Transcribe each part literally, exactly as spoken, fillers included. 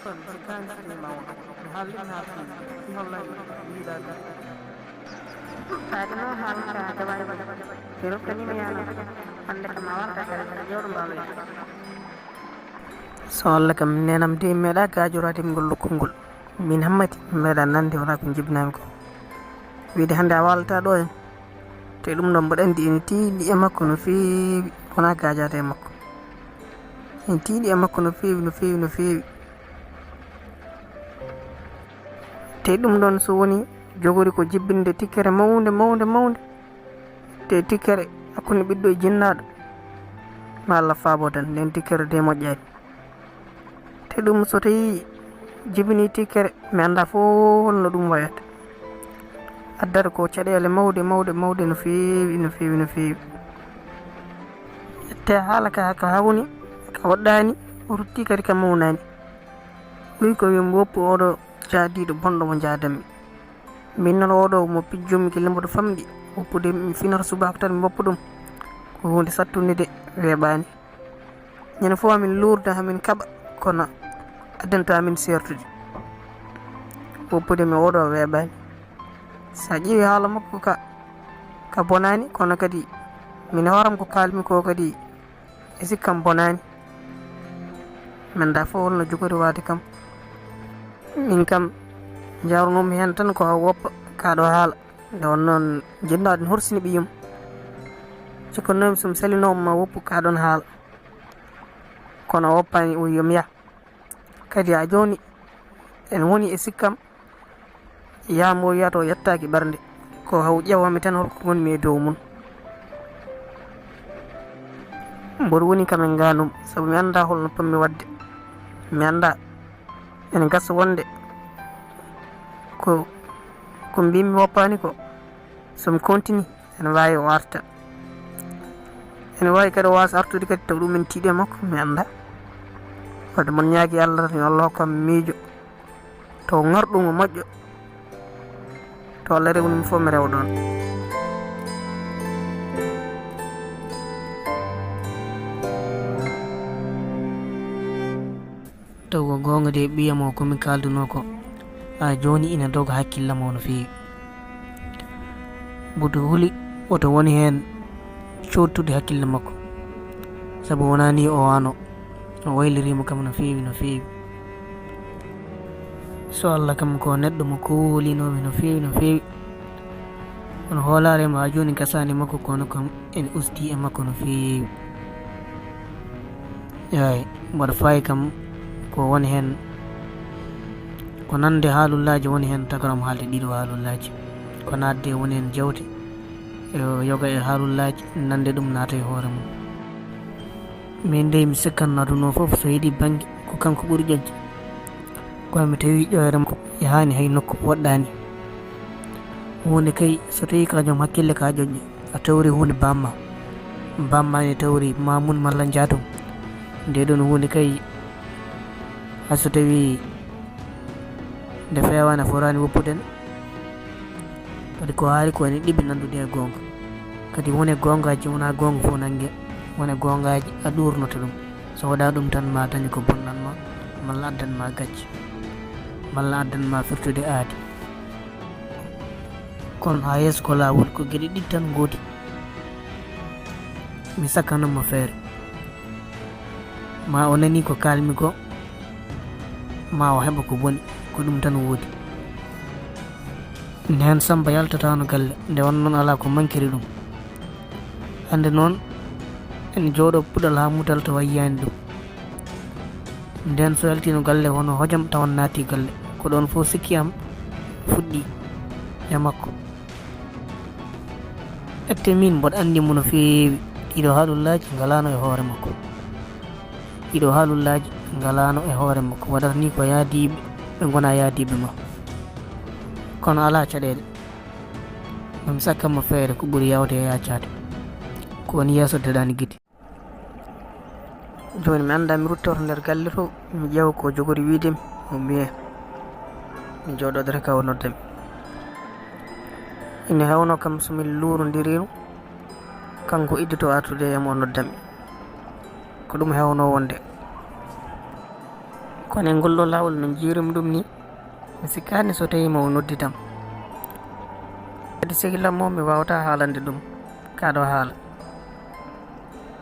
Fatima, haalta jawaani. Mi rokkaniima yaana. Hannde kam a waalta kare, jooɗo mbaaloya. So Allah kam, neenam de, mi meeɗaa gaajoraade ngol lokkol ngol. Min Hammadi, mi meeɗaa nande, wonaa ko njibnaami ko. Wiide hannde a waalta ɗo en. Te ɗum ɗon mboɗo anndi ene tiiɗi e makko no feewi, wonaa gaajaade e makko. Ene tiiɗi e makko no feewi, no feewi, no feewi. Te ɗum ɗon so woni jogori ko jibbinde tikkere mawnde, mawnde, mawnde. Te tikkere hakkunde ɓiɗɗo e jinnaaɗo. Ma Allah faabo tan, nden tikkere de moƴƴaani. Te ɗum so tawii jibinii tikkere, mi anndaa fof hol no ɗum wayata. Addata ko caɗeele mawɗe, mawɗe, mawɗe no feewi, no feewi, no feewi. Te haala ka, ka hawni, ka woɗɗaani, ruttii kadi ka mawnaani. Ɓuri ko mi woppu oɗo jaadiiɗo bonɗo mo njaadanmi. Min noon oɗo mo pijjumi gila mboɗo famɗi. Woppude mi finata subaka tan mi woppa ɗum. Ko huunde sattunde de, weeɓaani. Ñande fof amin luurda, amin kaɓa, kono addanta amin seertude. Woppude mi oɗo weeɓaani. So a ƴeewi haala makko ka, ka bonaani, kono kadi min hooram ko kaalmi ko kadi e sikkam bonaani. Mi anndaa fof hol no jogori waade kam. Min kam, njaarnoomi heen tan ko woppa kaa ɗo haala. Nde wonnoo jinnaaɗo ne horsini ɓiyum. Cikkanoomi so mi salinooma ma woppu kaa ɗoon haala. Kono o woppaani, o wiyi yo mi yah. Kadi haa jooni ene woni e sikkam. Yaha mo wiyata o yettaaki ɓernde, ko haw ƴeewa mi tan holko ngonmi e dow mum. Mboɗo woni kam e ngaanum, sabu mi anndaa hol no potmi waɗde. Mi anndaa. Ene gasa wonde ko, ko mbiymi woppaani ko, so mi continue, ene waawi o arta. Ene waawi kadi o waasa artude kadi, taw ɗum ene tiiɗi e makko, mi anndaa. Wadde mboɗo ñaagii Allah tan, yo Allah hokku kam miijo. Taw ŋarɗo mo moƴƴo, taw Allah rewni mi fof mi rewa ɗoon. Taw ko goonga de, ɓiyam o, ko mi kaaldunoo ko, haa jooni ina doga hakkillam o no feewi. Mboɗo huli oto woni heen coodtude hakkille makko, sabu wonaa nii o waano, o wayliriima kam no feewi, no feewi. So Allah kam ko neɗɗo mo kooliinoomi no feewi, no feewi. Kono hoolaare mo haa jooni gasaani makko, kono kam ene ustii e makko no feewi. Eey, mboɗo faayi kam ko woni heen, ko nande haalullaaji woni heen, tagaram haalde ɗiɗo haalullaaji. Ko naatde woni heen jawte, e yoga e haalullaaji, nande ɗum naata e hoore mum. Min dey mi sikkan aduna o fof so heɗii bannge ko kanko ɓuri ƴoƴde. Kono mi tawi ƴoyre makko yahaani hay nokku, woɗɗaani. Huunde kay so tawi ka joom hakkille ka ƴoƴde, a tawri huunde bamma. Bamma ne tawri ma mum malla njaatum. Nde ɗon huunde kay hay so tawi nde feewaani a fotaani woppude nde. Kadi ko haali ko ene ɗiɓi nanndude e goonga. Kadi won e goongaaji wonaa goonga fof nannge. Won e goongaaji a ɗuurnota ɗum. So waɗaa ɗum tan ma dañ ko bonnan ma, malla addan ma gacce, malla addan ma firtude aadi. Kono haa yeeso ko laawol, ko geɗe ɗiɗi tan ngoodi. Mi sakkanan mo feere. Ma o nanii ko kaalmi ko, ma o heɓa ko boni, ko ɗum tan woodi. Ndeen Sammba yaltataano galle, nde wonnoo noon alaa ko mankiri ɗum. Hannde noon, ene jooɗoo puɗal haa mutal tawa yiyaani ɗum. Ndeen so yaltiino galle, hono hojom tawan naati galle, ko ɗoon fof sikki am fuɗɗii e makko. Ette min mboɗo anndi mo no feewi, ɗiɗo haalullaaji ngalaano e hoore makko. Ɗiɗo haalullaaji ngalaano e hoore makko, waɗata nii ko yaadiiɓe ɓe ngonaa yaadiiɓe ma. Kono alaa caɗeele. Ɗum sakka mo feere ko ɓuri yaawde e yaacaade. Ko woni yeeso daɗaani gite. Jooni mi anndaa, mi ruttorto nder galle to, mi ƴeewa ko jogori wiide mi, o mbiye mi jooɗoodere ka o nodda mi. Ine heewnoo kam so min luurondiriino, kanko iddoto artude e am o nodda mi. Ko ɗum heewnoo wonde. Kono e ngol ɗoo laawol no njiirumi ɗum nii, mi sikkaani so tawii mo o nodditam. Kadi sehil am mo mi waawataa haalande ɗum kaa ɗoo haala.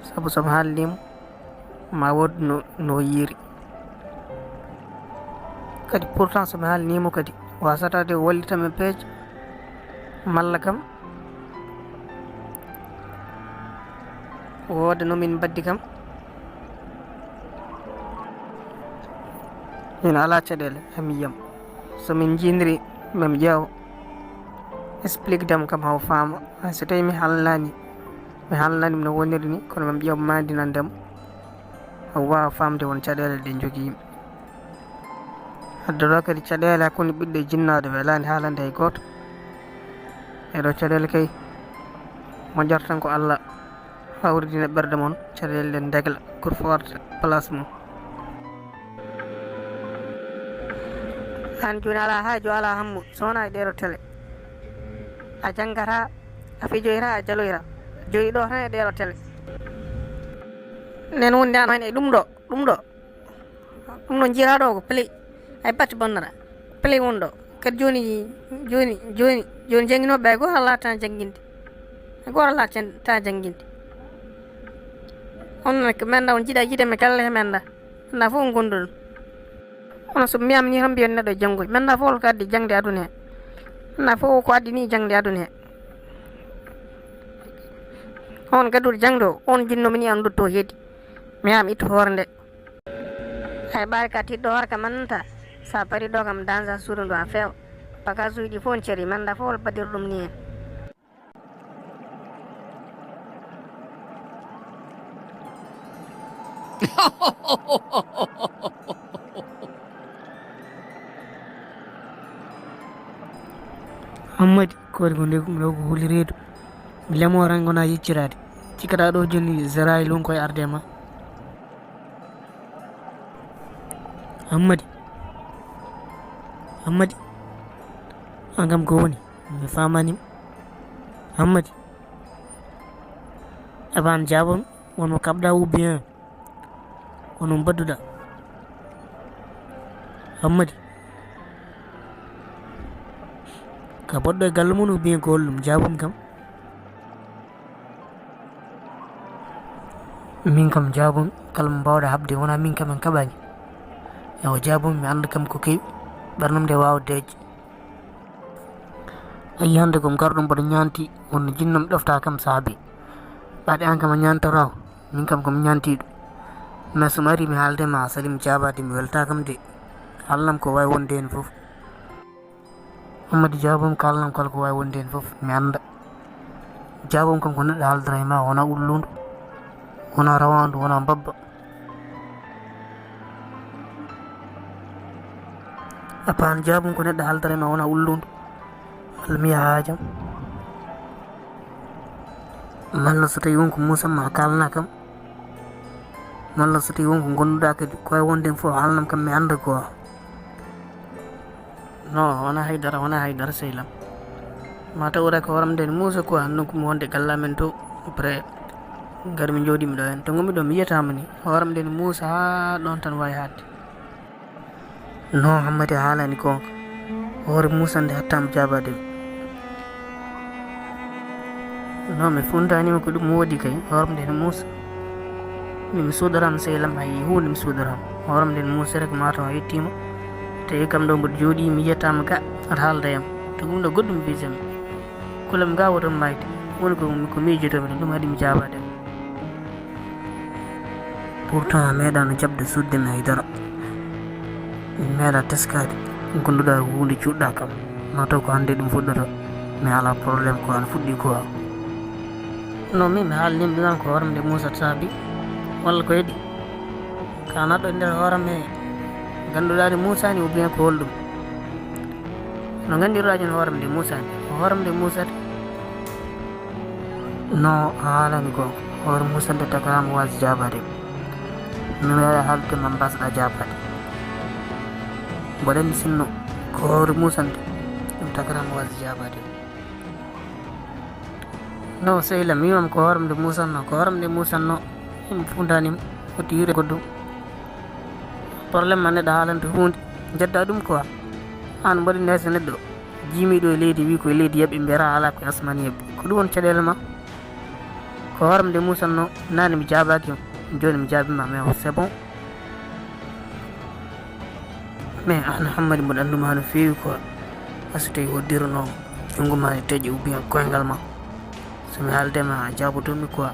Sabu so mi haalnii mo, ma wood no, no yiiri. Kadi pourtant so mi haalnii mo kadi, waasataa de o wallitam e peeje, malla kam, wooda no min mbaddi kam. Min alaa caɗeele, e mi yiyam. So min njiidiri, min ƴeewa, explique dam kam haa o faama. Hay so tawii mi haalnaani, mi haalnaani no woniri nii, kono min ƴeewa maandinande mo. O waawa faamde won caɗeele ɗe njogii yimɓe. Adda ɗoo kadi caɗeele hakkunde ɓiɗɗo e jinnaaɗo welaani haalande hay gooto. Ɗee ɗoo caɗeele kay, moƴƴata tan ko Alla hawridina ɓerɗe mon, caɗeele ɗen ndegla, kurfoorta place mum. Aan jooni alaa haaju, alaa hammu, so wonaa e ɗee ɗoo tele. A janngataa, a fijoyraa, a jaloyraa. Jooɗi ɗoo tan e ɗee ɗoo tele. Nen wonde aan e ɗum ɗoo, ɗum ɗoo. Ɗum ɗoo njiiraa ɗoo ko play. Hay batte bonnata. Play won ɗoo. Kadi jooni, jooni, jooni, jooni jannginooɓe ɓee gooto alaa tan jannginde. Hay gooto alaa tan jannginde. On nag, mi anndaa on njiɗaa yiide mi galle he mi anndaa. Mi anndaa fof ko ngonduɗon. Kono so mi wiyaama nii tan mbiyon neɗɗo e janngude. Mi anndaa fof ko addi jaŋde aduna he. Mi anndaa fof ko addi nii jaŋde aduna he. On gadduɗo jaŋde o, on jinnoomi nii on ndutto heedi. Mi wiyaama ittu hoore nde. Hay ɓaari ka tiɗɗo hoore kam anndaa. Sa parii ɗoo kam danger suudu ndu haa feewa. Bagage uji ɗi fof on ceri, mi anndaa fof hol baɗirɗo ɗum nii hen. Hammadi, koori ko nde ɗo ko huli reedu. Mi lemo tan ngona yecciraade. Cikkataa ɗo jooni Zeraayil won koye arde ma. Hammadi. Hammadi. An kam ko woni? Mi faamaani. Hammadi. Aban jaabon won mo kaɓɗa ou bien ko ɗum mbadduɗa? Hammadi. Ka boɗɗo e galle mum ou bien ko holɗum? Jaabum kam. Min kam jaabum kala mo mbaawɗa haɓde, wona min kam en kaɓaani. Ewa jaabum mi annda kam ko kewi ɓernam nde waawa deeƴde. A yii hannde ko mi garɗo mboɗo ñaanti wonno jinnam ɗofta kam saabi. Ɓaade an kam a ñaantataa ko, min kam ko mi ñaantiiɗo. Mais so mi arii mi haalde ma a salii mi jaabaade mi weltaa kam de. Haalnam ko waawi wonde heen fof. Hammadi jaabum kaalnam kala ko waawi wonde heen fof mi annda. Jaabum kam ko neɗɗo haaldata e ma wona ulluundu, wona rawaandu, wona mbabba. A paam jaabum ko neɗɗo haaldata e ma wona ulluundu. Walla mi yaha haajam. Malla so tawii won ko muusan ma a kaalna kam. Malla so tawii won ko ngonduɗa kadi ko waawi wonde heen fof haalnam kam mi annda quoi. Non, wona haydara, wona haydara sehil am. Ma taw rek hooram nde ne muusa quoi, nokku mo wonde galle amen to, après ngar mi jooɗii mi ɗo heen. To ngonmi ɗo mi yiyataama ni, hooram nde ne muusa haa ɗoon tan waawi haaɗde. Non, Hammadi a haalaani goonga. Hoore muusannde hattaama jaabaade mi. Non, mi fuuntaaniima ko ɗum woodi kay, hooram nde ne muusa. Min mi suuɗoraama sehil am, hay huunde mi suuɗoraama. Hooram nde ne muusa rek, maa taw a yettiima. Tawi kam ɗo mboɗo jooɗii, mi yiyataama ga, aɗa haalda e am. To ɗum ɗo goɗɗum wiisam. Kulam ga woto maayde. Woni ko, ko miijotoomi ɗum, ɗum haɗi mi jaabaade. Pourtant a meeɗaano jaɓde suuɗde mi hay dara. Mi meeɗaa teskaade. Gonduɗaa ko huunde cuuɗɗaa kam. Maa taw ko hannde ɗum fuɗɗata. Mi alaa problème ko an fuɗɗii quoi. Non, min mi haalniima ɗum tan ko hooram nde muusata saabi. Walla ko heɗi? Ka naɗɗo e nder hooram he ngannduɗaa nde muusaani ou bien ko holɗum? No nganndirɗaa jooni hooram nde muusaani? Ko hooram nde muusata? Non, a haalaani goonga. Hoore muusannde tagaraama waasi jaabaade. Mi meeɗaa haalde ma mbasɗaa jaabaade. Mboɗo anndi sinno ko hoore muusannde, ɗum tagaraama waasi jaabaade. Non, sehil am, mi wi'aama ko hooram nde muusannoo, ko hooram nde muusannoo. Ɗum fuuntaani mi, foti wi'ude goɗɗum. Problème ma neɗɗo haalanta huunde, jedda ɗum quoi. Aan mbaɗi ndesa neɗɗo jiimiiɗo e leydi, wi ko e leydi yaɓi, mbiyata alaa ko e asmaan yaɓi. Ko ɗum woni caɗeele ma? Ko hoore am nde muusanno, naane mi jaabaaki ma, jooni mi jaabii ma, mais c'est bon. Mais aan Hammadi, mboɗo annduma no feewi quoi. A so tawi hoddiranoo junngo ma e teƴƴe ou bien koyngal ma, so mi haalde ma a jaaboto mi quoi.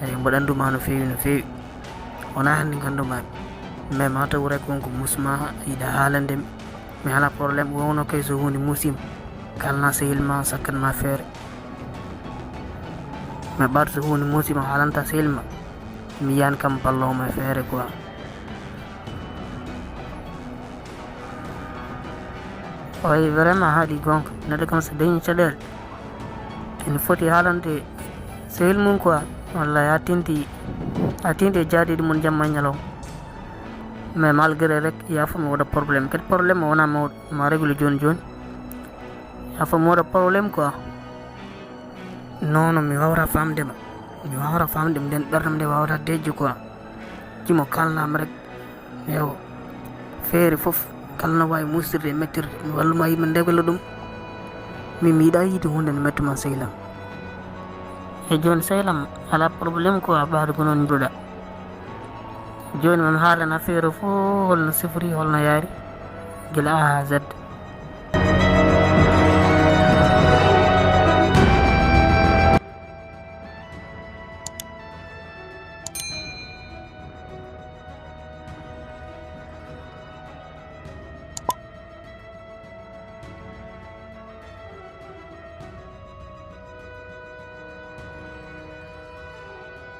Eyi, mboɗo annduma no feewi, no feewi. Wonaa hannde nganndumaami. Mais ma taw rek won ko musma yiɗa haalande mi. Mi alaa problème, wonno kay so huunde musiima, kaalna sehil ma, sakkan ma feere. Mais ɓaade so huunde musiima haalanta sehil ma, mi yiyan kam balloowo ma e feere quoi. Oy, vraiment haaɗi goonga. Neɗɗo kam so dañi caɗeele, ene foti haalande sehil mum quoi. Wallaahi a tinti, a tinti e jaadiiɗo mum jamma e ñalawma. Mais malgré rek, yaafo mi waɗa problème. Kadi problème o wonaa mawɗo, ma régler jooni jooni. Yaafo mi waɗa problème quoi. Non, non, mi waawata faamde ma. Mi waawata faamde ma, nden ɓernde am nde waawata deƴƴude quoi. Jimo kaalnaa ma rek. Ewa. Feere fof, kala no waawi muustirde e mettirde, mi walluma yimɓe ndegla ɗum. Min mi yiɗaa yiide huunde no metti ma sehil am. E jooni sehil am, alaa problème quoi, ɓaade ko noon mbiɗuɗaa. Jooni ma mi haalana feere fof holno sifori, holno yaari, gila A haa Z.